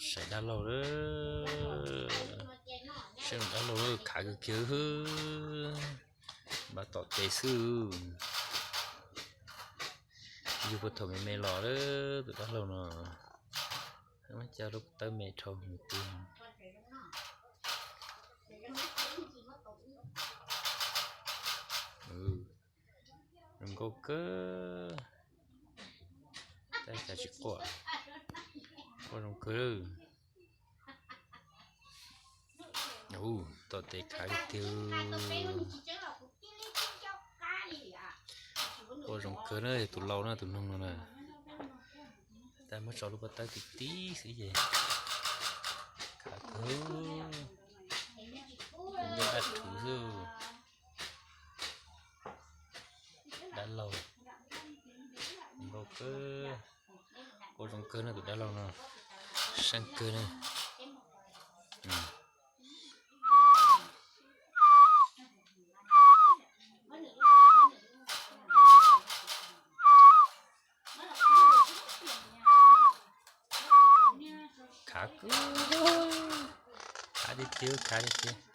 Saib dab laug lawm, saib dab laug lawm, khav kawg kiag, npaj tom tes xwb. Yug puag thaum me me los lawm tus dab laug no, muab coj lub tawb me dhau hwv tiag. Zoo nkauj kawg, tab cas tsis quaj, quaj zoo kawg. Ua tom tes khav tiag tiag. Quaj zoo kawg na, tus lau na, tus noog no na. Tab muab tso lub pob tawb tib tib xwb ces khav kawg, ncauj daj thuv xwb. Dab laug nkauj kawg, quaj zoo kawg na, tus dab laug no seej kawg na. Khav kawg, khav tiag tiag, khav tiag tiag.